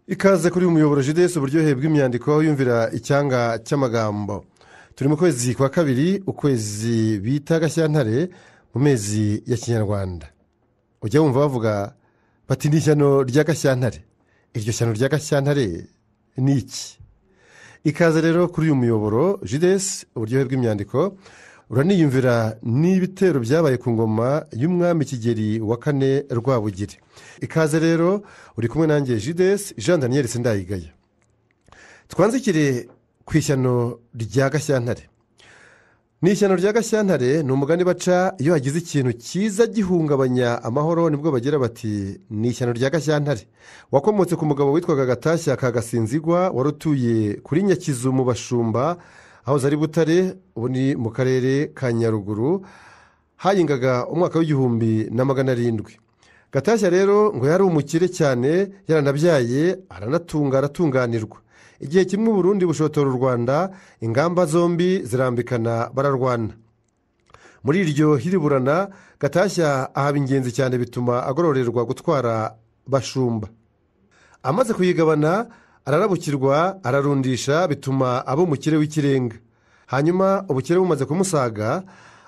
Ikaze kuri umuyoboro JDS, uburyohe bw'imyandiko yumvira icyanga cy'amagambo. Turi mu kwezi kwa kabiri, ukwezi bita Gashyantare mu mezi ya Kinyarwanda. Ujya wumva bavuga bati ni ishyano rya Gashyantare. Iryo shyano rya Gashyantare ni iki? Ikaze rero kuri uyu muyoboro JDS, uburyohe bw'imyandiko. Uraniyumvira n'ibitero byabaye ku ngoma y'umwami Kigeli wa kane Rwabugiri. Ikaze rero, uri kumwe nanjye JDS Jean Daniel Sindayigaya. Twanzikire ku ishyano rya Gashyantare. Ni ishyano rya Gashyantare ni umugani baca iyo hagize ikintu cyiza gihungabanya amahoro, nibwo bagira bati ni ishyano rya Gashyantare. Wakomotse ku mugabo witwaga Gatashya ka Gasinzigwa, wari utuye kuri Nyakizu mu Bashumba, aho zari Butare, ubu ni mu karere ka Nyaruguru. Hayingaga umwaka w'1700. Gatashya rero ngo yari umukire cyane, yaranabyaye, aranatunga, aratunganirwa. Igihe kimwe Burundi bushotora u Rwanda, ingamba zombi zirambikana, bararwana. Muri iryo hiriburana Gatashya ahaba ingenzi cyane, bituma agororerwa gutwara Bashumba. Amaze kuyigabana ararabukirwa, ararundisha, bituma aba umukire w'ikirenga. Hanyuma ubukire bumaze kumusaga,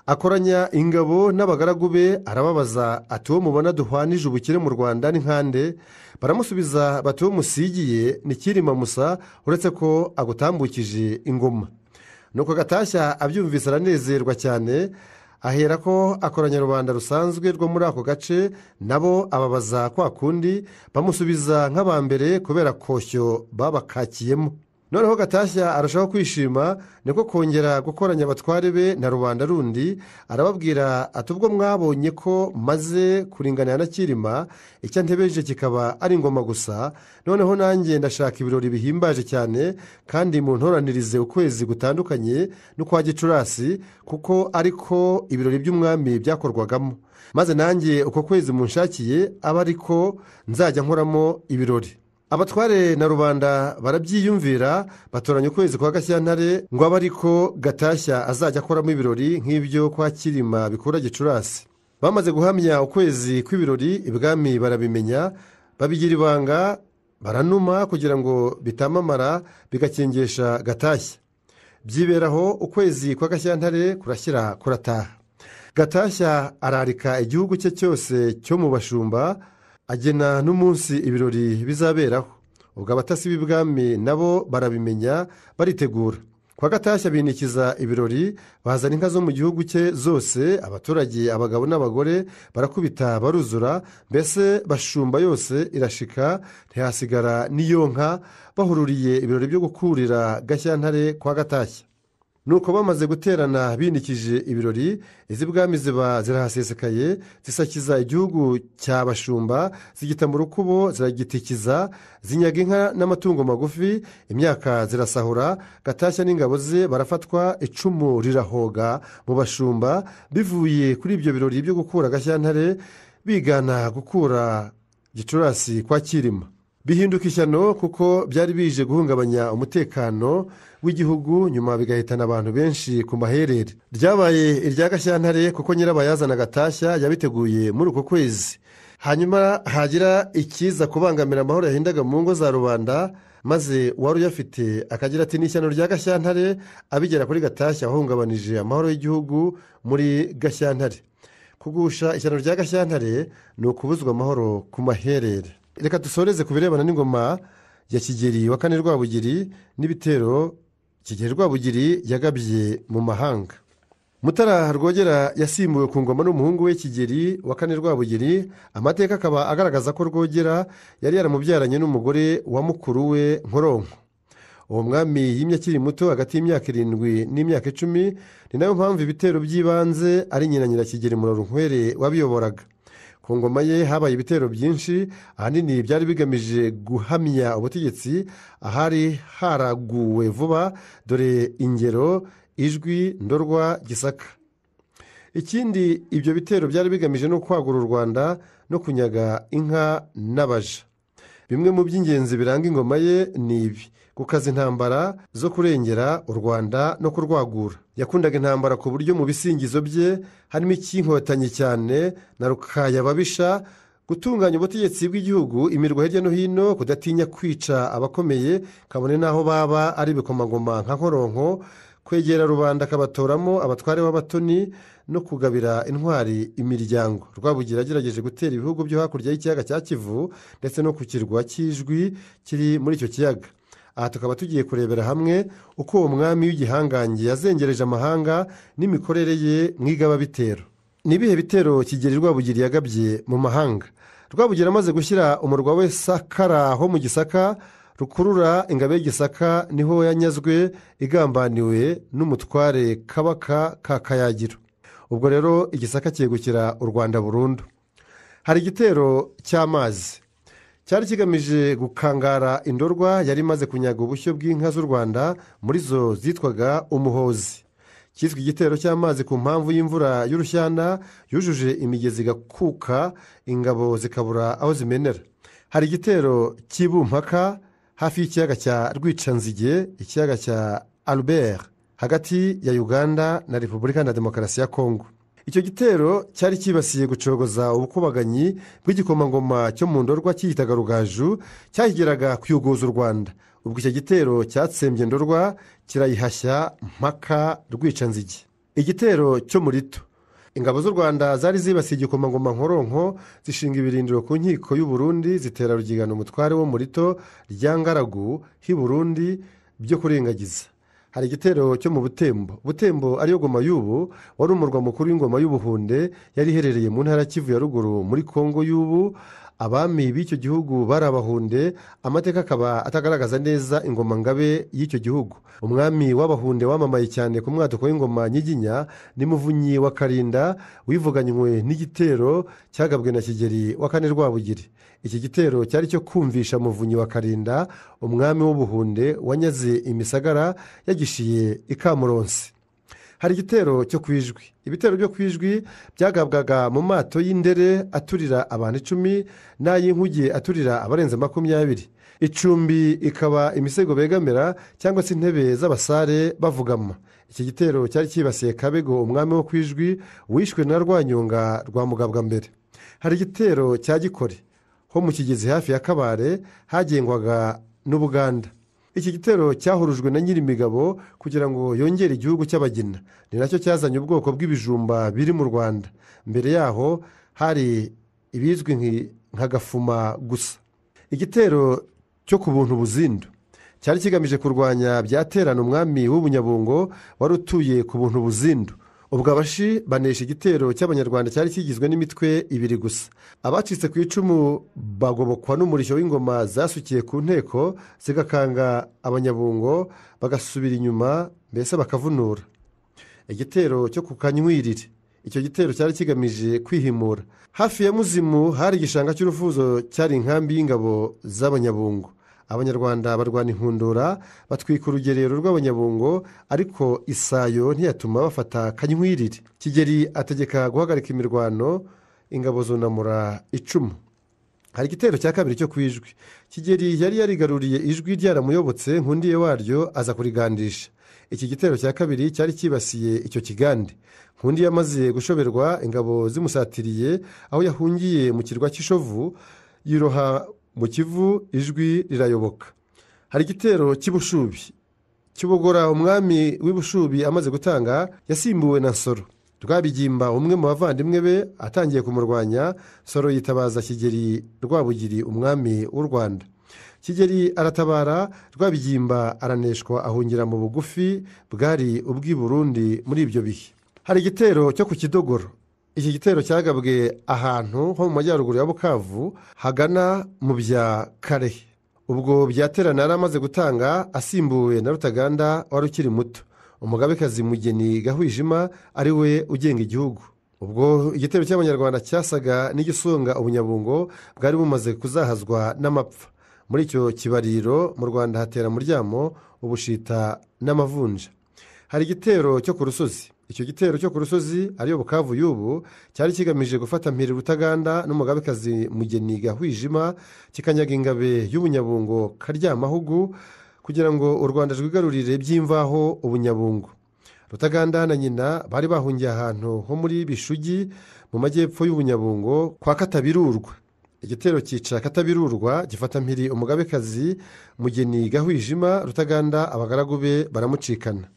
akoranya ingabo n'abagaragu be, arababaza ati uwo mubona duhwanije ubukire mu Rwanda ni nkande? Baramusubiza bati uwo musigiye ni Cyilima Musa, uretse ko agutambukije ingoma. Nuko Gatashya abyumvise aranezerwa cyane, ahera ko akoranya rubanda rusanzwe rwo muri ako gace, nabo ababaza kwa kundi, bamusubiza nk'abambere kubera koshyo babakakiyemo. Noneho Gatashya arushaho kwishima, niko kongera gukoranya abatware be na rubanda rundi, arababwira ati ubwo mwabonye ko maze kuringanira na Cyilima, icyo ntebeje kikaba ari ingoma gusa, noneho nanjye ndashaka ibirori bihimbaje cyane, kandi muntoranirize ukwezi gutandukanye n'ukwa Gicurasi, kuko ariko ibirori by'umwami byakorwagamo. Maze nanjye uko kwezi munshakiye abe ariko nzajya nkoramo ibirori. Abatware na rubanda barabyiyumvira, batoranya ukwezi kwa Gashyantare ngo abe ariko Gatashya azajya akoramo ibirori nk'ibyo kwa Cyilima bikura Gicurasi. Bamaze guhamya ukwezi kw'ibirori, ibwami barabimenya, babigira ibanga, baranuma kugira ngo bitamamara bigakengesha Gatashya. Byiberaho ukwezi kwa Gashyantare kurashyira kurataha. Gatashya ararika igihugu cye cyose cyo mu Bashumba, agena n'umunsi ibirori bizaberaho. Ubwo abatasi b'ibwami nabo barabimenya, baritegura. Kwa Gatashya binikiza ibirori, bazana inka zo mu gihugu cye zose, abaturage, abagabo n'abagore barakubita baruzura, mbese Bashumba yose irashika, ntihasigara n'iyo nka, bahururiye ibirori byo gukurira Gashyantare kwa Gatashya. Nuko bamaze guterana binikije ibirori, iz'ibwami ziba zirahasesekaye, zisakiza igihugu cya Bashumba, zigita mu rukubo, ziragitikiza, zinyaga inka n'amatungo magufi, imyaka zirasahura. Gatashya n'ingabo ze barafatwa, icumu rirahoga mu Bashumba. Bivuye kuri ibyo birori byo gukura Gashyantare, bigana gukura Gicurasi kwa Cyilima. Bihinduka ishyano kuko byari bije guhungabanya umutekano w'igihugu, nyuma bigahitana abantu benshi ku maherere. Ryabaye irya Gashyantare kuko nyirabayazana Gatashya yabiteguye muri uko kwezi. Hanyuma hagira ikiza kubangamira amahoro yahindaga mu ngo za rubanda, maze uwari uyafite akagira ati ni ishyano rya Gashyantare, abigera kuri Gatashya wahungabanije amahoro y'igihugu muri Gashyantare. Kugusha ishyano rya Gashyantare ni ukubuzwa amahoro ku maherere. Reka dusoreze ku birebana n'ingoma ya Kigeli wa kane Rwabugiri n'ibitero Kigeli Rwabugiri yagabye mu mahanga. Mutara Rwogera yasimbuwe ku ngoma n'umuhungu we Kigeli wa kane Rwabugiri. Amateka akaba agaragaza ko Rwogera yari yaramubyaranye n'umugore wa mukuru we Nkoronko. Uwo mwami yimye akiri muto, hagati y'imyaka 7 n'imyaka 10. Ni nayo mpamvu ibitero by'ibanze ari nyina Nyirakigeli Murorunkwere wabiyoboraga. Ku ngoma ye habaye ibitero byinshi, ahanini byari bigamije guhamya ubutegetsi ahari haraguwe vuba. Dore ingero: Ijwi, Ndorwa, Gisaka. Ikindi ibyo bitero byari bigamije no kwagura u Rwanda no kunyaga inka n'abaja. Bimwe mu by'ingenzi biranga ingoma ye ni ibi: gukaza intambara zo kurengera u Rwanda no kurwagura. Yakundaga intambara ku buryo mu bisingizo bye harimo icy'inkotanyi cyane na Rukayababisha, Gutunganya ubutegetsi bw'igihugu, imirwa hirya no hino, kudatinya kwica abakomeye kabone n'aho baba ari ibikomangoma nka Nkoronko, kwegera rubanda akabatoramo abatware b'abatoni no kugabira intwari imiryango. Rwabugiri yagerageje gutera ibihugu byo hakurya y'ikiyaga cya Kivu ndetse no ku kirwa cy'Ijwi kiri muri icyo kiyaga. Aha tukaba tugiye kurebera hamwe uko uwo mwami w'igihangange yazengereje amahanga n'imikorere ye mu igababitero. Ni ibihe bitero Kigeli Rwabugiri yagabye mu mahanga? Rwabugiri amaze gushyira umurwa we Sakara ho mu Gisaka, rukurura ingabe y'Igisaka, niho yanyazwe igambaniwe n'umutware Kabaka ka Kayagiro. Ubwo rero Igisaka cyegukira u Rwanda burundu. Hari igitero cy'amazi cyari kigamije gukangara Indorwa yari imaze kunyaga ubushyo bw'inka z'u Rwanda, muri zo zitwaga Umuhozi. Cyitwa igitero cy'amazi ku mpamvu y'imvura y'urushyana yujuje imigezi igakuka, ingabo zikabura aho zimenera. Hari igitero cy'ibumpaka hafi y'ikiyaga cya Rwicanzige, ikiyaga cya Albert, hagati ya Uganda na Repubulika na Demokarasi ya Kongo. Icyo gitero cyari cyibasiye gucogoza ubukubaganyi bw'igikomangoma cyo mu Ndorwa cyiyitaga Rugaju, cyahigeraga kuyuguza u Rwanda. Ubwo icyo gitero cyatsembye Ndorwa kirayihashya mpaka Rwicanzige. Igitero cyo muri to, ingabo z'u Rwanda zari zibasiye igikomangoma Nkoronko, zishinga ibirindiro ku nkiko y'u Burundi, zitera Rugigana umutware wo muri to rya Ngaragu h'i Burundi byo kurengagiza. Hari igitero cyo mu Butembo. Butembo ariyo Goma y'ubu, wari umurwa mukuru w'ingoma y'Ubuhunde, yari iherereye mu ntara Kivu ya ruguru muri Kongo y'ubu. Abami b'icyo gihugu bari Abahunde, amateka akaba atagaragaza neza ingoma ngabe y'icyo gihugu. Umwami w'Abahunde wamamaye cyane ku mwaduko w'ingoma Nyiginya ni Muvunyi wa Karinda, wivuganywe n'igitero cyagabwe na Kigeli wa kane Rwabugiri. Iki gitero cyari cyo kumvisha Muvunyi wa Karinda, umwami w'Ubuhunde wanyaze imisagara yagishiye i Kamuronsi. Hari igitero cyo ku Ijwi. Ibitero byo ku Ijwi byagabwaga mu mato y'indere aturira abantu 10 n'ay'inkuge aturira abarenze 20. Icumbi ikaba imisego begamira cyangwa se intebe z'abasare bavugama. Iki gitero cyari cyibasiye Kabego, umwami wo ku Ijwi, wishwe na Rwanyonga rwa Mugabwa mbere. Hari igitero cya Gikore ho mu Kigezi hafi ya Kabare, hagengwaga n'Ubuganda. Iki gitero cyahurujwe na Nyirimigabo kugira ngo yongere igihugu cy'Abagina. Ni nacyo cyazanye ubwoko bw'ibijumba biri mu Rwanda. Mbere yaho hari ibizwi nka gafuma gusa. Igitero cyo ku Buntu Buzindu cyari kigamije kurwanya byaterana umwami w'Ubunyabungo wari utuye ku Buntu Buzindu. Ubwo Abashi banesha igitero cy'Abanyarwanda cyari kigizwe n'imitwe ibiri gusa. Abacitse ku icumu bagobokwa n'umurishyo w'ingoma zasukiye ku nteko, zigakanga Abanyabungo bagasubira inyuma, mbese bakavunura. Igitero cyo ku Kanywirire, icyo gitero cyari kigamije kwihimura. Hafi ya Muzimu hari igishanga cy'urufuzo cyari inkambi y'ingabo z'Abanyabungo. Abanyarwanda barwana inkundura, batwika urugerero rw'Abanyabungo, ariko isayo ntiyatuma bafata Kanywirire. Kigeli ategeka guhagarika imirwano, ingabo zunamura icumu. Hari igitero cya kabiri cyo ku Ijwi. Kigeli yari yarigaruriye Ijwi ryaramuyobotse, Nkundiye waryo aza kurigandisha. Iki gitero cya kabiri cyari cyibasiye icyo kigande. Nkundiye amaze gushoberwa, ingabo zimusatiriye aho yahungiye mu kirwa cy'Ishovu, yiroha mu Kivu, Ijwi rirayoboka. Hari igitero cy'Ibushubi. Kibogora umwami w'Ibushubi amaze gutanga, yasimbuwe na Nsoro. Rwabigimba, umwe mu bavandimwe be, atangiye kumurwanya, Nsoro yitabaza Kigeli Rwabugiri umwami w'u Rwanda. Kigeli aratabara, Rwabigimba araneshwa, ahungira mu bugufi bwari ubw'i Burundi muri ibyo bihe. Hari igitero cyo ku Kidogoro. Iki gitero cyagabwe ahantu ho mu majyaruguru ya Bukavu hagana mu bya Karehe. Ubwo byaterana yari amaze gutanga, asimbuwe na Rutaganda wari ukiri muto. Umugabekazi Mugeni Gahwijima ari we ugenga igihugu. Ubwo igitero cy'Abanyarwanda cyasaga n'igisonga Ubunyabungo bwari bumaze kuzahazwa n'amapfa. Muri icyo kibariro mu Rwanda hatera muryamo, ubushita n'amavunja. Hari igitero cyo ku Rusozi. Icyo gitero cyo ku Rusozi ariyo Bukavu y'ubu cyari kigamije gufata mpiri Rutaganda n'umugabekazi Mugeni Gahwijima, kikanyaga ingabe y'Ubunyabungo Karyamahugu kugira ngo u Rwanda rwigarurire by'imvaho Ubunyabungo. Rutaganda na nyina bari bahungiye ahantu ho muri Bishugi mu majyepfo y'Ubunyabungo kwa Katabirurwa. Igitero cyica Katabirurwa, gifata mpiri umugabekazi Mugeni Gahwijima. Rutaganda abagaragu be baramucikana.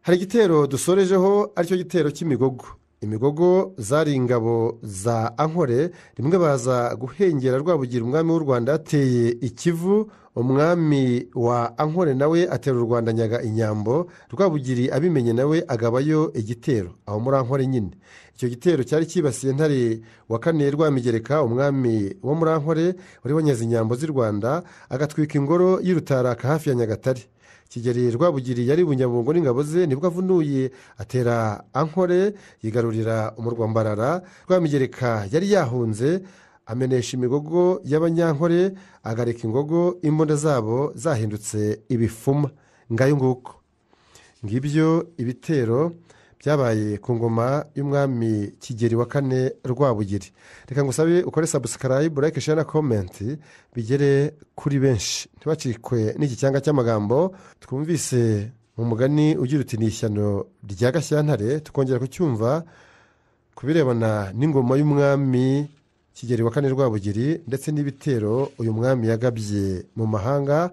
Hari igitero dusorejeho, aricyo gitero cy'Imigogo. Imigogo zari ingabo za Ankore. Rimwe baza guhengera Rwabugiri, umwami w'u Rwanda yateye Ikivu. Umwami wa Ankore nawe atera u Rwanda, nyaga inyambo. Rwabugiri abimenye nawe agabayo igitero aho muri Ankore nyine. Icyo gitero cyari cyibasiye Ntare wa kane Rwamigereka, umwami wo muri Ankore wari wanyaze inyambo z'i Rwanda, agatwika ingoro y'Irutaraka hafi ya Nyagatare. Kigeli Rwabugiri yari Bunyabungo n'ingabo ze, nibwo avunuye atera Ankore, yigarurira umurwa Mbarara. Rwamigereka yari yahunze, amenesha imigogo y'Abanyankore, agarika ingogo, imbunda zabo zahindutse ibifuma. Ngayo nguko, ngibyo ibitero byabaye ku ngoma y'umwami Kigeli wa kane Rwabugiri. Reka ngusabe ukore subscribe, like, share na comment, bigere kuri benshi, ntibacikwe n'iki cyanga cy'amagambo twumvise mu mugani ugira uti: "Ni ishyano rya Gashyantare." Tukongera kucyumva ku birebana n'ingoma y'umwami Kigeli wa kane Rwabugiri, ndetse n'ibitero uyu mwami yagabye mu mahanga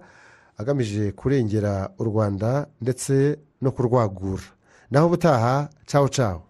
agamije kurengera u Rwanda ndetse no kurwagura. Naho ubutaha, cawu cawu.